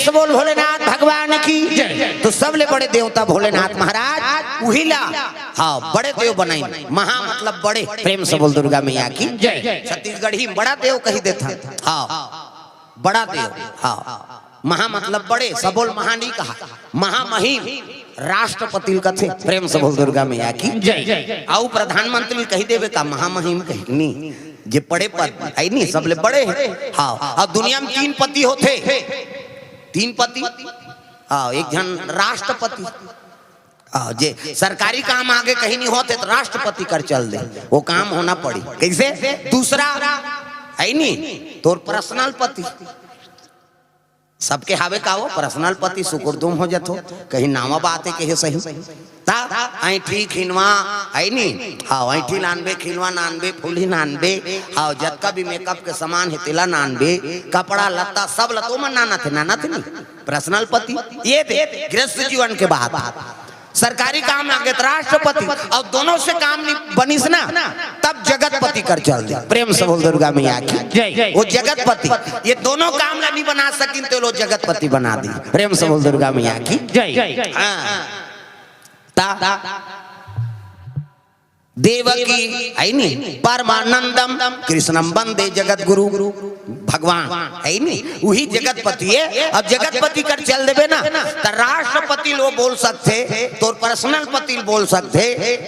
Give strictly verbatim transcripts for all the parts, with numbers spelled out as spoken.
तो बोल भोलेनाथ भगवान की जय। तो सबले बड़े देवता भोलेनाथ महाराज उही ला, हाँ, बड़े देव बनाइन। महा मतलब बड़े। प्रेम से बोल दुर्गा मैया की जय। छत्तीसगढ़ी में बड़ा देव कही देथन। हाँ, बड़ा देव। हाँ, महा मतलब बड़े, सबो ल महा नहीं कहा, महामहिम राष्ट्रपति ल कथे। प्रेम से बोल दुर्गा मैया की जय। अउ प्रधानमंत्री ल कही देबे का महामहिम कही नहीं, जे बड़े पद है नहीं, सबले बड़े है। हाँ, अब दुनिया में तीन पति होथे, तीन पति। हाँ, एक झन राष्ट्रपति, हाँ, जे सरकारी काम आगे कहीं नहीं होथे तो राष्ट्रपति कर चल दे, वो काम होना पड़ी। कैसे? दूसरा है नहीं, तोर पर्सनल पति, सबके हावे का वो पर्सनल पति, सुकुरदुम हो जथो, कहीं नावा बात है, कहे सही। ता ऐठी खिनवा है नी, हाँ, ऐठी लानबे, खिनवा नानबे, फुली नानबे, हाँ, जतका भी मेकअप के सामान है, तेला नानबे, कपड़ा लत्ता सब लतो मन नाना थे, नाना थे नी। पर्सनल पति, ये दे गृहस्थ जीवन के बात। सरकारी काम लागे तो राष्ट्रपति, और दोनों से काम नहीं बनिस ना, तब जगतपति कर चल दे। प्रेम से बोल दुर्गा मैया की जय। वो जगतपति, ये दोनों काम ला नहीं बना सकिन, तो लो जगतपति बना दी। प्रेम से बोल दुर्गा मैया की जय। हाँ। ता देवकी है नी, परमानंदम कृष्णम वंदे जगत गुरु। भगवान है नी, वही जगतपति है। अब जगतपति कर चल देबे ना, तो राष्ट्रपति लो बोल सकथे, तोर पर्सनल पति ल बोल सकथे,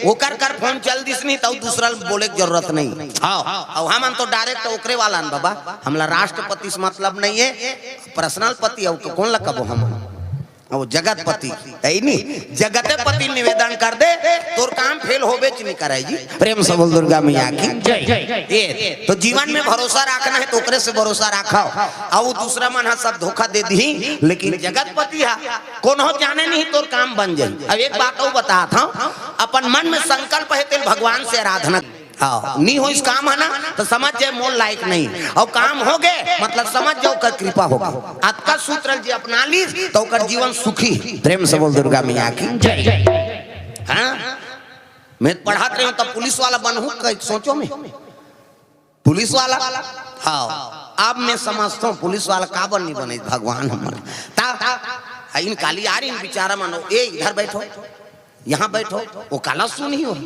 ओकर कर फोन चल दिस नहीं, तो दूसरा ल बोले के जरूरत नहीं। हाँ, अब हमन तो डायरेक्ट ओकरे वाला न बाबा, हमला राष्ट्रपति से मतलब नहीं है, पर्सनल पति अउ कौन ला कबो हम। वो जगतपति है नी, जगतपति निवेदन कर दे, तोर काम फेल होबे च नहीं करे जी। प्रेम से बोल दुर्गा मैया की जय। ये तो जीवन में भरोसा रखना है, तो ओकरे से भरोसा रखाओ। अब वो दूसरा मन हा सब धोखा दे दी, लेकिन जगतपति हा कोनो जाने नहीं तोर काम बन जाई। अब एक बात और बतात हूँ, अपन मन में संकल्प है, तेल भगवान से आराधना। हाँ, नी होइस काम है ना, तो समझ जाए मोर लायक नहीं। और काम हो गए, मतलब समझ जाओ ओकर कृपा हो गए। अतका सूत्र जे अपना लीस, तो ओकर जीवन सुखी। प्रेम से बोल दुर्गा मैया की जय। हाँ, मैं पढ़ात रहे हूँ तब पुलिस वाला बनहूँ कह सोचो मैं, पुलिस वाला। हाँ, अब मैं समझता हूँ पुलिस वाला काबर नहीं बने भगवान हमर। ता इन काली आ रही बेचारा मनो, ए इधर बैठो, यहाँ बैठो, वो काला सुनी हो।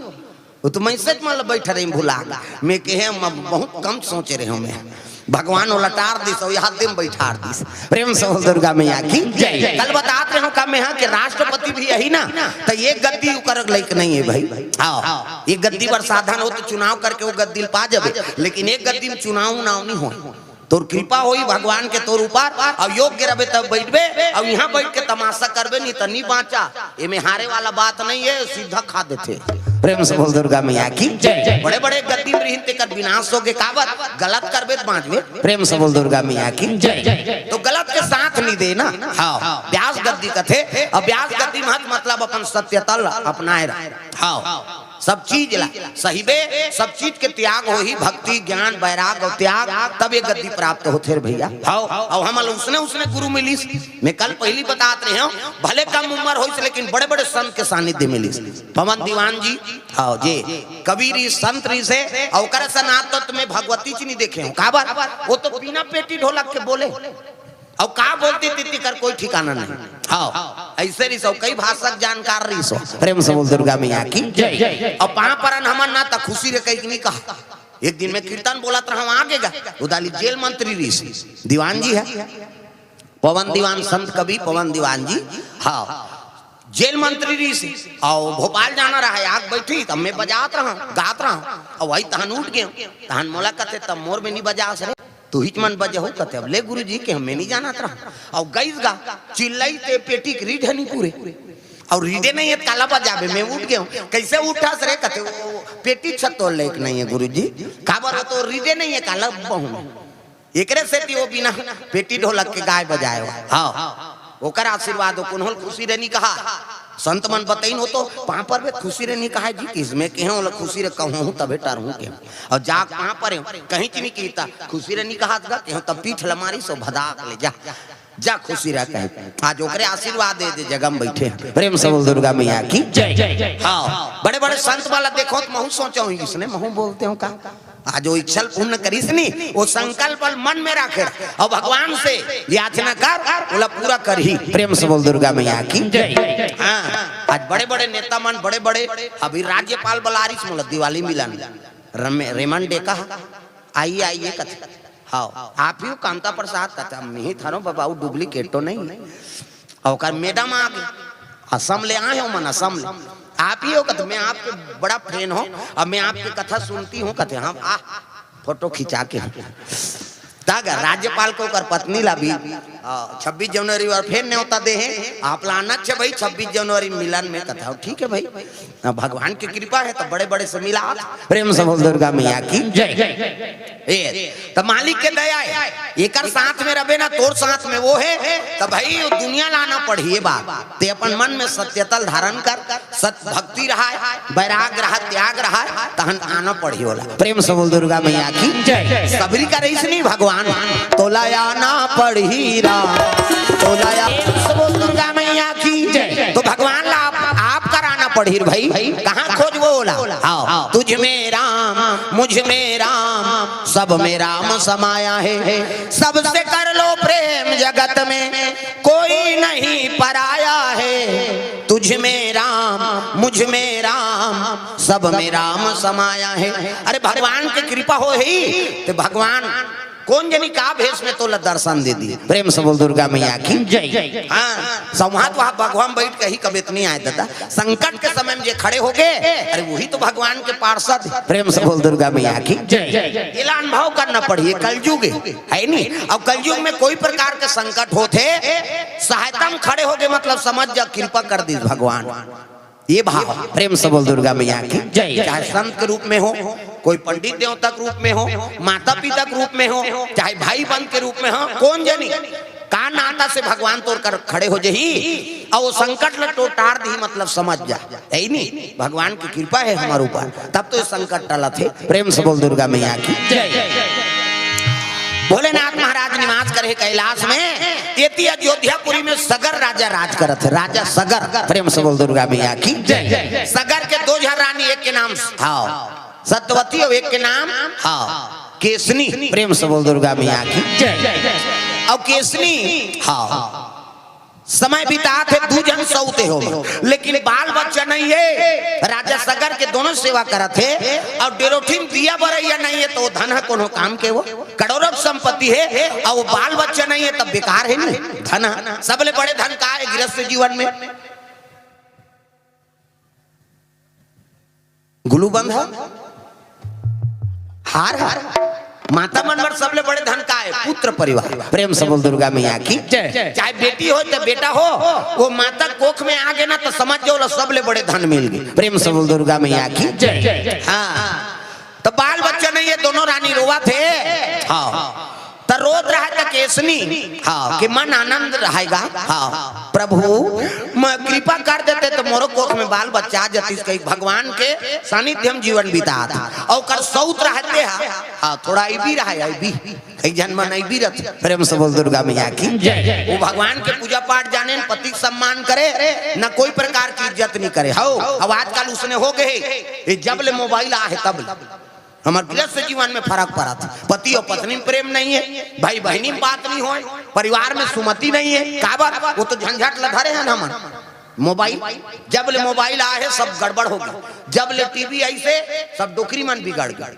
वो तो मैसेज मन ल बैठ रही भुला। मैं कहे हम अब बहुत कम सोचे रहे हूँ मैं। भगवान वो लटार दिस और यहाँ दिन बैठार दिस। प्रेम से बोल दुर्गा मैया की जय। कल बतात रहे हूँ का मैं यहाँ के राष्ट्रपति भी यही ना, तो ये गद्दी उकर लायक नहीं है भाई। हाँ, ये गद्दी बर साधन हो तो चुनाव करके वो गद्दी ल पा जाबे, लेकिन एक गद्दी में चुनाव उनाव नहीं हो। तोर कृपा होई भगवान के तोर ऊपर, अब योग्य रबे तब बैठबे, अब यहाँ बैठ के तमाशा करबे, नहीं तो नहीं बाँचा। एमे हारे वाला बात नहीं है, सीधा खा देथे। प्रेम से बोल दुर्गा मैया की जय। बड़े बड़े गद्दी में रहिन तेकर विनाश हो गे, काबर गलत करबे त बाँचबे। प्रेम से बोल दुर्गा मैया की जय। तो गलत के साथ नहीं देना। हाँ, ब्यास गद्दी कथे, अब ब्यास गद्दी महत मतलब अपन सत्यता ल अपनाए रह। हाँ, सब चीज ला सहिबे, सब चीज के त्याग होही, भक्ति, ज्ञान, वैराग और त्याग, तब ये गद्दी प्राप्त होथे रे भैया। हाँ, और हमन ल उसने, उसने गुरु मिलिस। मैं कल पहली बतात रहे हूँ, भले कम उम्र होइस, लेकिन बड़े बड़े संत के सानिध्य मिलिस। पवन दीवान जी, हाँ, जे कवि री, संत री से, और ओकर सनातन में भगवती जी नहीं देखे हूँ। काबर? वो तो बिना पेटी ढोलक के बोले। अउ का बोलती थी, तेकर कोई ठिकाना नहीं। हाँ, ऐसे रहिस, कई भाषा के जानकार रहिस। प्रेम से बोल दुर्गा मैया की जय। अब पाँव परन हमन ना त खुशी रे कहीं नहीं कहा। एक दिन मैं कीर्तन बोलत रहा, आगे गा, उदाली जेल मंत्री रहिस, दीवान जी है, पवन दीवान, संत कवि पवन दीवान जी। हाँ, जेल मंत्री रहिस, और भोपाल जाना रहा, आग बैठी, तब मैं बजात रहा, गात रहा, और वही तहन उठ गए, तहन मोला कथे, तब मोर में नहीं बजास रे। तुहिच मन बजे हो कथे, अब ले गुरुजी के हमें नहीं जानत रहा। और गईस गा, चिल्लाई ते पेटी के रीढ़ नहीं पूरे। और रीढ़े नहीं है, काला बजाबे, मैं उठ गया हूँ। कैसे उठास रे कथे, वो पेटी छत्तो लेक नहीं है गुरुजी। काबर हो तो रीढ़े नहीं है, काला बहु। एकरे सेती वो बिना पेटी ढोलक के गाय बजाए हो। हाँ, ओकर आशीर्वाद हो, कोनो ल खुशी रे नहीं कहा। संत मन बतइन हो तो पाँव परबे खुशी रे नहीं कहा जी, किसमें के हो खुशी रे कहूँ तबे टरहूँ के। और जा पाँव परे, कहीं च नहीं कीता, खुशी रे नहीं कहा गा, के हो तब पीठ लमारी सो भदाक ले जा, जा खुशी रह कहे। आज ओकरे आशीर्वाद दे दे जगम बैठे। प्रेम से बोल दुर्गा मैया की जय। हाँ, बड़े बड़े संत वाला देखो तो महू सोचो हूँ, इसने महू बोलते हो का? आज वो इच्छा पूर्ण करिस नी, वो संकल्प मन में रखे अउ भगवान से याचना कर, ओला पूरा करही। प्रेम से बोल दुर्गा मैया की। जय। हाँ, आज बड़े बड़े नेता मन, बड़े बड़े, अभी राज्यपाल बलारिस मोला दिवाली मिलन, रमे-, रेमन डेका, आइए, आइए कथे। हाँ, आप ही हो कामता प्रसाद कथे, मिही थारो बाबा, वो डुप्लीकेट तो नहीं। अउ ओकर मैडम आ गे, असम ले आए हो मन, असम ले। आप ही हो कथे, मैं आपके बड़ा फैन हूँ, अब मैं आपकी कथा सुनती हूँ कथे। हाँ, आ, फोटो खिंचा के। तागा राज्यपाल को ओकर पत्नी ला भी, आ, छब्बीस जनवरी बर फेर न्योता दे हे, आप ला आना छे भाई, छब्बीस जनवरी मिलन में कथा। ठीक है भाई, अब भगवान की कृपा है तो बड़े बड़े से मिला। प्रेम से बोल दुर्गा मैया की। जय। ए, त मालिक के दया है, एकर साथ में रबे ना, तोर साथ में वो है, त भाई वो दुनिया ला आना पड़ही। ये बात ते अपन मन में सत्यतल धारण कर, सत भक्ति रहा है, वैराग रहा, त्याग रहा है, तहन आना पड़ही ओला। प्रेम से बोल दुर्गा मैया की। जय। सबरी का रईस नहीं भगवान, तोला आना पड़ही रा, तोला आ-, प्रेम से बोल दुर्गा मैया की। जय। तो भगवान ला आप, आप कराना पड़ही भाई, कहाँ खोजबो ओला? हाँ, तुझ में राम, मुझ में राम, सब में राम समाया है। सबसे कर लो प्रेम जगत में, कोई नहीं पराया है। तुझ में राम, मुझ में राम, सब में राम समाया है। अरे भगवान के कृपा हो ही तो भगवान कोन जनी का भेष में तोला दर्शन दे दिए। प्रेम से बोल दुर्गा मैया की। जय। हाँ, संवाद वहाँ बघवा में बैठ के ही कबे इतनी आए दादा, संकट के समय में जे खड़े हो गए, अरे वही तो भगवान के पार्षद है। प्रेम से बोल दुर्गा मैया की। जय। एला अनुभव करना पड़ही, कलयुग है, है नहीं? अब कलयुग में कोई प्रकार के संकट होथे, सहायता में खड़े हो गए, मतलब समझ जा, कृपा कर दी भगवान। ये भाव, प्रेम से बोल दुर्गा मैया की। जय। चाहे संत के रूप में हो, कोई पंडित देवता के रूप में हो, माता पिता के रूप में हो, चाहे भाई बंधु के रूप में हो, कोन जनी का नाता से भगवान तोर कर खड़े हो जही, अउ वो संकट ल तो टार दी, मतलब समझ जा, है ही नहीं, भगवान की कृपा है हमारे ऊपर, तब तो ये संकट टलत है। प्रेम से बोल दुर्गा मैया की। जय। भोलेनाथ महाराज निवास करे कैलाश में, एती अयोध्यापुरी में सगर राजा राज करत है, राजा सगर। प्रेम से बोल दुर्गा मैया की। जय। सगर के दो झन रानी, एक के नाम, हाँ, सत्यवती अउ एक के नाम, हाँ, केसनी। प्रेम से बोल दुर्गा मैया की। जय। अउ केसनी, हाँ, समय बितात हे, दू झन सऊते हो, लेकिन बाल बच्चा नहीं है। राजा सगर के दोनों सेवा करत हे, अउ डेरोठिन दिया बरैया नहीं है, तो वो धन है कोनो काम के? वो करोड़ों संपत्ति है, अउ वो बाल बच्चा नहीं है, तब बेकार है नहीं धन। सबले बड़े धन का है गृहस्थ जीवन में? गुलूबंद ह, हार ह। माता मन बर सबले बड़े धन का है? पुत्र परिवार। प्रेम से बोल दुर्गा मैया की। जय। चाहे बेटी हो चाहे बेटा हो, वो माता कोख में आ गए ना तो समझ जाओ ला सबले बड़े धन मिल गए। प्रेम से बोल दुर्गा मैया की। जय। हाँ, तो बाल बच्चा नहीं है, दोनों रानी रोवत हे। हाँ, त रोत रहा त केसनी, हाँ, कि मन आनंद रहेगा। हाँ, प्रभु, मैं कृपा कर देते तो मोरो कोख में बाल बच्चा आ जतिस, कही भगवान के सानिध्य में जीवन बितात। अउ ओकर सऊत रहते हा, हाँ, थोड़ा ऐबी रहा, ऐबी, कई जन मन ऐबी रहते। प्रेम से बोल दुर्गा मैया की। जय। वो भगवान के पूजा पाठ जाने, न पति के सम्मान करे, न कोई प्रकार की इज्जत नहीं करे। हो, अब आजकल उसने हो गए, ये जब ले मोबाइल आ है तब ले। हमार गृहस्थ जीवन में फर्क पड़त हे। पति अउ पत्नी में प्रेम नहीं है, भाई बहनी में बात नहीं होय, परिवार में सुमति नहीं है। काबर? वो तो झंझट ल धरे हन हमन। मोबाइल, जब ले मोबाइल आए हे, सब गड़बड़ हो गए। जब ले टीवी आई से, सब डोकरी मन बिगड़ गए।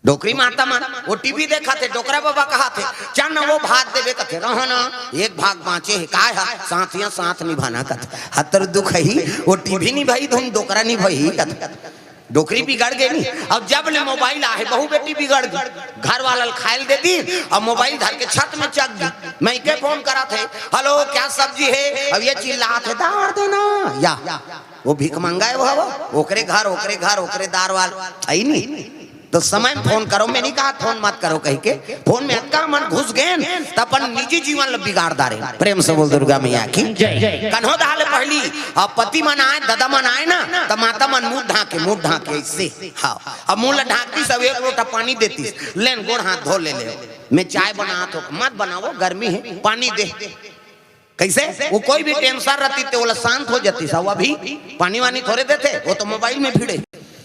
डोकरी माता मन, वो टीवी देखत हे, डोकरा बाबा कहत हे, "चल न वो भात देबे," कथे, "रहो ना, एक भाग बाँचे हे, काय ह? साथिया साथ निभाना," कथे। हतर दुख ही, वो टीवी निभाई धुन डोकरा निभाई, कथे। डोकरी बिगड़ गई नी। अब जब ले मोबाइल आहे, बहू बेटी बिगड़ गई। घर वाला ल खाए ल दे दी, अब मोबाइल धर के छत में चघ गई। मइके फोन करत हे, "हेलो, क्या सब्जी है?" अब ये चिल्लात हे, "दार देना।" या, वो भीख मंगा है वो, वो, ओकरे घर, ओकरे घर, ओकरे दार वाल, आई नी। तो समय में फोन करो, मैं नहीं कहा फोन मत करो कही के, फोन में अतका मन घुस गए न, त अपन निजी जीवन ल बिगाड़ डारे। प्रेम से बोल दुर्गा मैया की। जय। कन्हो दहा ले पहली, अब पति मन आए, दादा मन आए ना, त माता मन मुंह ढांके, मुंह ढांके ऐसे। हाँ, अब मुंह ला ढांकती, सब एक लोटा पानी देती, "लेन गोड़ हाथ धो ले, ले, मैं चाय बनात हो।" "मत बनाओ, गर्मी है, पानी दे।" कैसे? वो कोई भी टेंशन रहती तो वो ला शांत हो जाती। सब अभी पानी वानी थोड़े देते, वो तो मोबाइल में भिड़े।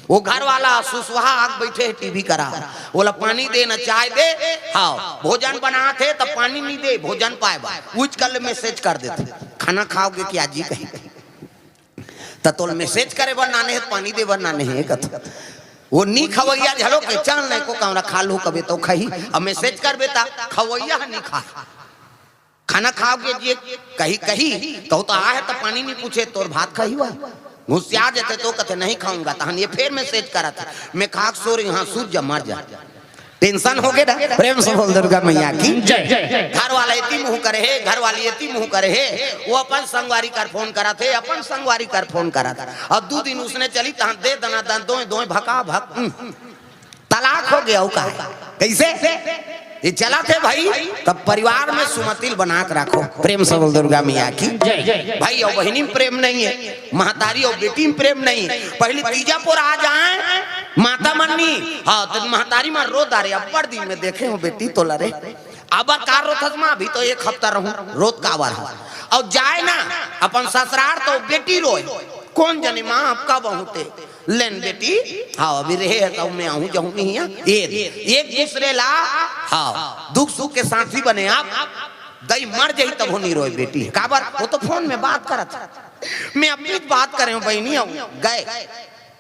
वो घर वाला सुसुहा आग बैठे हे टीवी करा, ओला पानी दे ना चाय दे। हाँ, भोजन बनात हे त पानी नहीं दे, भोजन पाए बा उच कर ले मैसेज कर देथे, "खाना खाओगे क्या जी?" कही त तोल मैसेज करे बर नाने हे, पानी दे बर नाने हे कथ। वो नी खवैया झलो के चल नहीं को कमरा खा लो कबे तो खही। अब मैसेज करबे त खवैया ह नी खा। "खाना खाओगे जी?" कही कही तो, तो आहे त पानी नहीं पूछे, तोर भात खाही हुआ। गुस्सिया जेते तो कथे, "नहीं खाऊंगा।" तहन ये फेर मैसेज करत हे, "मैं खाक सो रही हूँ, हाँ सूत जा, मर जा।" टेंशन हो गए ना। प्रेम से बोल दुर्गा मैया की जय। घर वाला एती मुंह करे हे, घर वाली एती मुंह करे हे, वो अपन संगवारी कर फोन करत हे, अपन संगवारी कर फोन करत हे। अब दू दिन उसने चली तहां दे दना दन दोय दोय भका भक। हम्म। तलाक हो गया, वो का है? कैसे? ये चलत हे भाई, तब परिवार में सुमतिल बना के रखो। प्रेम से बोल दुर्गा मैया की जय। भाई और बहिनी में प्रेम नहीं है, महतारी और बेटी में प्रेम नहीं है। पहले तीजा पोर आ जाए माता मन्नी, हाँ, तो महतारी मन रो डारे, "अब्बड़ दिन में देखे हूँ बेटी तोला रे।" "अबर का रोथस माँ, अभी तो एक हफ्ता रहूं, रोत काबर हूँ?" और जाए ना अपन ससुरार तो बेटी रोए, "कौन जने माँ, अब कब आहूं ते?" "लेन बेटी, हाँ, अभी रहे है तब मैं आहूं जाहूं नहीं है।" ये एक दूसरे ला, हाँ, दुख सुख के साथी बने आप। दई मर जाही तब हो नहीं रोए बेटी, काबर? वो तो फोन में बात करत हे। मैं अपनी बात करे हूँ बहिनी, अउ गए,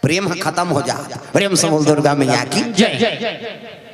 प्रेम ह खत्म हो जा। प्रेम से बोल दुर्गा मैया की जय।